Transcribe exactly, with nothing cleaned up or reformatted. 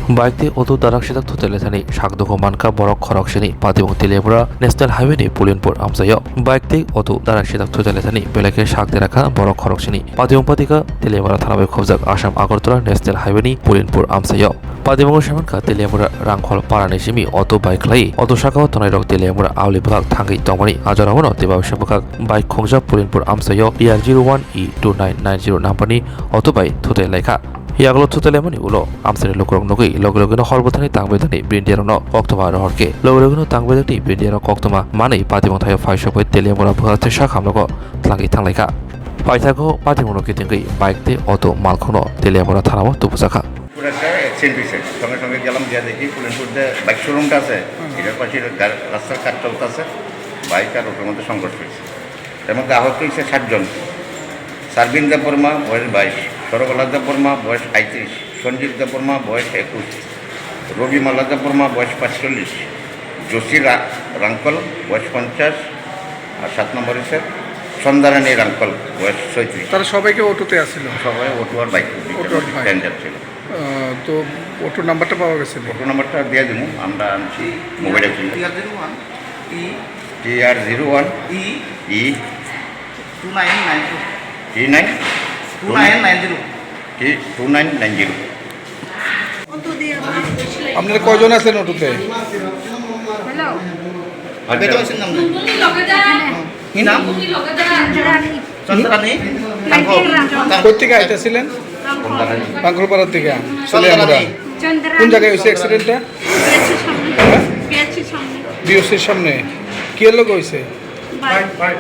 Bike tei auto darak sijak thutele thani sak dukhu mankha borok khorok sini Patibong Teliamura National Highway ni Pulinpur amchaio. Bike tei auto darak sijak thutele thani belai khe sak derakha borok khorok sini. Patibong patika Teliamura thana bai khobjak Assam Agartala National Highway ni Pulinpur amchaio. Patibongo semankha Teliamura Rangkhol parani simi auto bike khlai auto sakao tongnai rok Teliamura auli bwkhak thangwi tongmani ajora wano tei babisa bwkhak bike khongjak Pulinpur amchaio T R zero one E two nine nine zero number ni auto bai thutai laikha. Yagulo thutelaimani ulo amchaini lukurok nugwi loge logeno hor bwthani tang bedakni bini diyarokno koktwma rohor khe loge logeno tang bedakni bini diyarok koktwma manwi Patibong thaio phaisok bai Teliamura bwkhak thwi sak hamrogo tlangwi thanglaikha. Paithago Patibongno kitingwi bike tei auto malkhungno Teliamura thanao tubujakha. পুরো একটা অ্যাক্সিডেন্ট হয়েছে। সঙ্গে সঙ্গে গেলাম, গিয়ে দেখি পুলিশ বলতে বাইক শোরুমটা আছে, এটার পাশে গা-, রাস্তার কাজ চলতেছে, বাইক আর অটোর মধ্যে সংঘর্ষ হয়েছে। এর মধ্যে আহত হয়েছে সাতজন। সারবিন দেববর্মা, বয়স বাইশ, সরবলা দেববর্মা, বয়স সাঁইত্রিশ, সঞ্জিত দেববর্মা, বয়স একুশ, রবিমালা দেববর্মা, বয়স পাঁচচল্লিশ, জোশী রা-, রাঙ্কল, বয়স পঞ্চাশ, আর সাত নম্বর হচ্ছে সন্ধ্যারানী রাঙ্কল, বয়স ছয়ত্রিশ। তারা সবাইকে অটোতে আসছিল? সবাই অটো আর বাইক, অটো আর বাইক। প্যাসেঞ্জার ছিল। আহ, তো অটোর নাম্বারটা পাওয়া গেছে নি? অটো নাম্বারটা দিয়ে দিবো, আমরা আনছি মোবাইলে। TR zero one E TR zero one E E two nine nine two. E nine two nine nine zero. E two nine nine zero. আপনারা কয়জন আছেন অটোতে? হ্যালো। আচ্ছা। কি নাম? চন্দ্রানী। চন্দ্রানী। কোথেকে আইতেছিলেন? রাঙ্কলপাড়ার থেকে। চন্দ্রানী। কোন জায়গায় হয়েছে অ্যাক্সিডেন্টটা? বিএসসির সামনে। হ্যাঁ? বিএসসির সামনে। বিএসসির সামনে। কি এর লোক হয়েছে? বাইক।